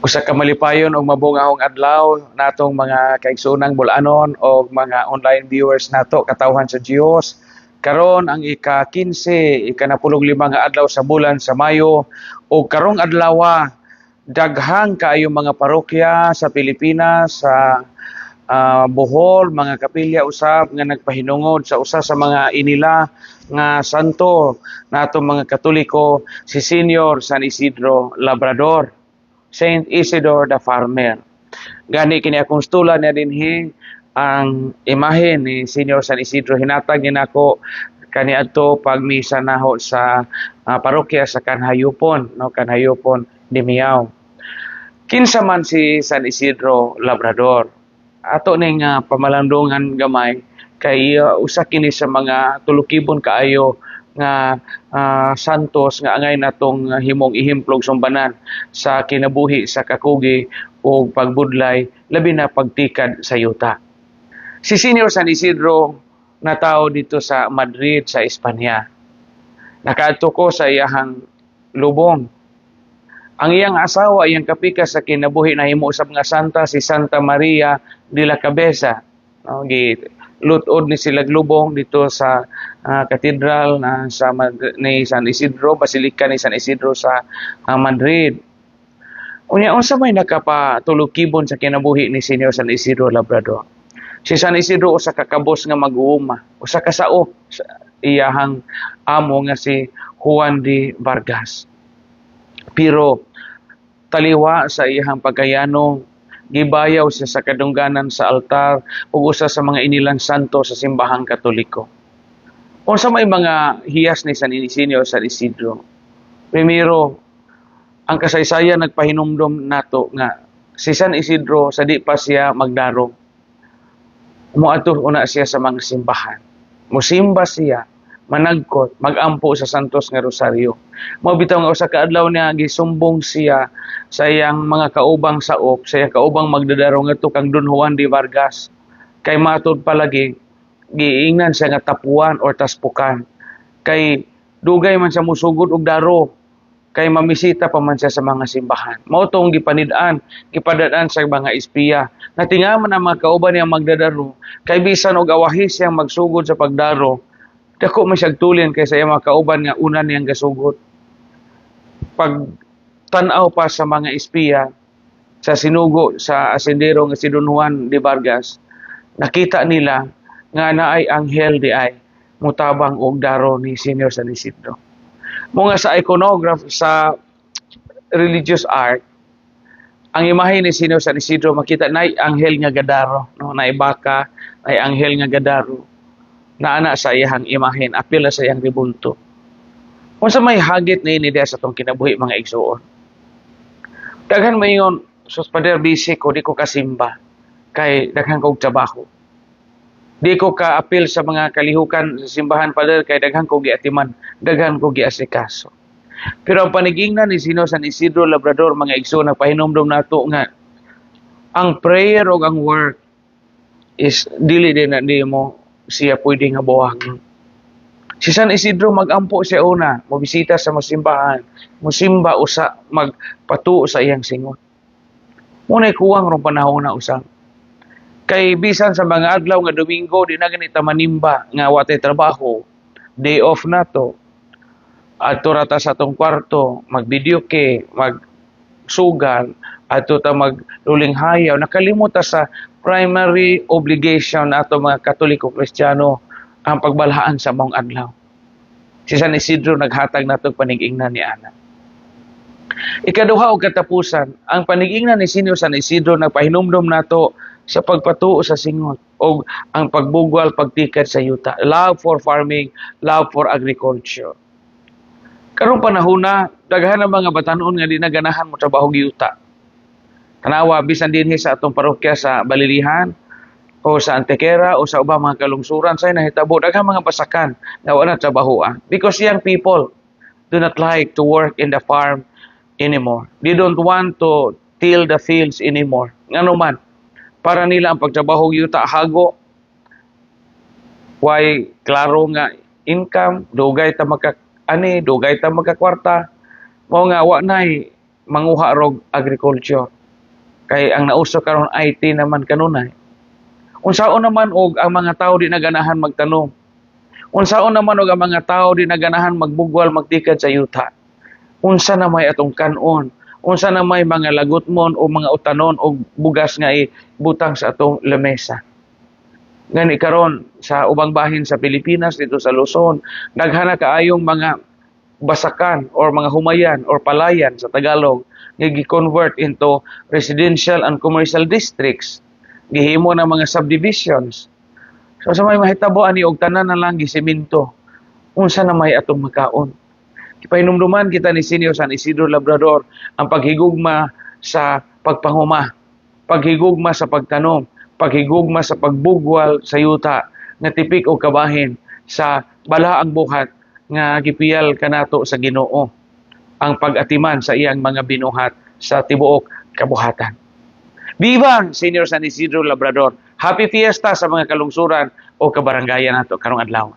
Usa ka malipayon og mabungahong adlaw natong mga kaigsoonang bulanon og mga online viewers nato, katawhan sa Dios. Karon ang ika-15, ika-15 nga adlaw sa bulan sa Mayo, ug karong adlaw daghang kaayo mga parokya sa Pilipinas, sa Bohol, mga kapilya usab nga nagpahinungod sa usa sa mga inila nga santo natong mga Katoliko, si Senior San Isidro Labrador, Saint Isidore the Farmer. Gani kini akong stula niya dinhi ang imahe ni Senior San Isidro, hinatag ni nako kaniadto pagmisa naho sa parokya sa Canjayopon, no, Canjayopon, Dimiao. Kinsa man si San Isidro Labrador? Ato ning pamalandungan gamay kay usa kini sa mga tulukibon kaayo nga santos nga angay natong himong ehemplong sumbanan sa kinabuhi sa kakugi ug pagbudlay, labi na pagtikad sa yuta. Si Senior San Isidro natawo dito sa Madrid sa Espanya. Nakaadto ko sa iyahang lubong. Ang iyang asawa, iyang kapikas sa kinabuhi, nahimo usab nga santa, si Santa Maria de la Cabeza. No, gi lutod ni sila lubong dito sa katedral na sa ni San Isidro, Basilica ni San Isidro sa Madrid. Unya, unsa may nakapatulukibon sa kinabuhi ni Senior San Isidro Labrador? Si San Isidro usa ka kabos nga mag-uuma, usa ka sao sa iyahang amo nga si Juan de Vargas. Pero taliwa sa iyahang pagkayano, gibayaw siya sa kadungganan sa altar ug usa sa mga inilang santo sa simbahang Katoliko. Unsa may mga hiyas ni San Isidro San Isidro? Primero, ang kasaysayan nagpahinumdom nato nga si San Isidro, sa di pa siya magdarong, muadto una siya sa mga simbahan. Musimba siya, managkot, magampo sa Santos nga Rosaryo. Mao bitaw nga usa ka adlaw niya gisumbong siya sa iyang mga kaubang saop, sa iyang kaubang magdadaro ngadto kang Don Juan de Vargas. Kay matud palagi giingnan siya nga tapuan or taspukan. Kay dugay man siya musugod og daro kay mamisita pa man siya sa mga simbahan. Mao tong gipanid-an, gipadad-an sa mga espiya. Natingaman ang mga kauban niya magdadaro kay bisan og awahi siyang magsugod sa pagdaro, dako man siyang tulin kaysa iyang mga kauban nga una niyang gasugod. Pag tan-aw pa sa mga espiya sa sinugo sa asendero nga si Don Juan de Vargas, nakita nila nga naay anghel di ay mutabang og daro ni Senior San Isidro. Mao nga sa iconograph, sa religious art, ang imahe ni Senior San Isidro makita naay anghel nga gadaro, no, naay baka, naay anghel nga gadaro. Naana sa iyang imahen, apil na sa iyang rebulto. Unsa may hagit niini diha sa atong kinabuhi, mga igsuon? Daghan mayon, "Sus pader, busy ko, di ko kasimba kay daghan kog trabaho. Di ko kaapil sa mga kalihukan sa simbahan, pader, kay daghan kog giatiman, daghan kog giasikaso." Pero ang panigingnan ni Senior San Isidro Labrador, mga igsoon, nagpahinumdom nato nga ang prayer o ang work is dili din na di mo siya pwede nga buwagon. Si San Isidro magampo siya una, mobisita sa masimbahan, musimba usa, magpatuo sa iyang singot. Muna'y kuwang rong panahon na usab. Kay bisan sa mga adlaw nga Domingo, di na ganita manimba nga watay trabaho, day off na to. Adto ra ta sa atong kwarto, mag-videoke, magsugal, adto ta magluling hayaw, nakalimot ta sa primary obligation nato mga Katoliko Kristiyano, ang pagbalhaan sa maong adlaw. Si San Isidro naghatag natong panigingnan ni ana. Ikaduha og katapusan, ang panigingnan ni Senior San Isidro nagpahinumdom nato sa pagpatuo sa singot o ang pagbugwal pagtikad sa yuta. Love for farming, love for agriculture. Karong panahon na, daghan ang mga batanon nga di na ganahan mo trabaho yuta. Tanawa bisan dinhi sa atong parokya sa Balilihan o sa Antequera o sa ubang mga kalungsuran, say nahitabo, daghan mga basakan nga wala trabaho because young people do not like to work in the farm anymore. They don't want to till the fields anymore. Ngano man, para nila ang pagtrabaho yuta hago, why klaro nga income, dugay ta maka ani, dugay ta magkakwarta. Mao nga wa nay Manguha rog agriculture. Kay ang nauso karon IT naman kanunay. Unsaon naman og ang mga tao di naganahan magtanom? Unsaon naman og ang mga tao di naganahan magbugwal, magtikad sa yuta? Unsa na may atong kanon? Unsa na may mga lagutmon o mga utanon o bugas nga ibutang sa atong lamesa? Gani karon sa ubang bahin sa Pilipinas, dito sa Luzon, daghan na kaayong mga basakan or mga humayan or palayan sa Tagalog nga gi-convert into residential and commercial districts. Gihimo na mga subdivisions. So sa may mahitabo ani og tanan na lang gisiminto. Unsa na may atong makaon? Gipahinumduman kita ni Senior San Isidro Labrador ang paghigugma sa pagpanguma, paghigugma sa pagtanom, paghigugma sa pagbugwal sa yuta nga tipik o kabahin sa balaang buhat nga gipiyal kanato sa Ginoo, ang pag-atiman sa iyang mga binuhat sa tibuok kabuhatan. Viva Senior San Isidro Labrador! Happy Fiesta sa mga kalungsuran o kabaranggayan nato karong adlaw.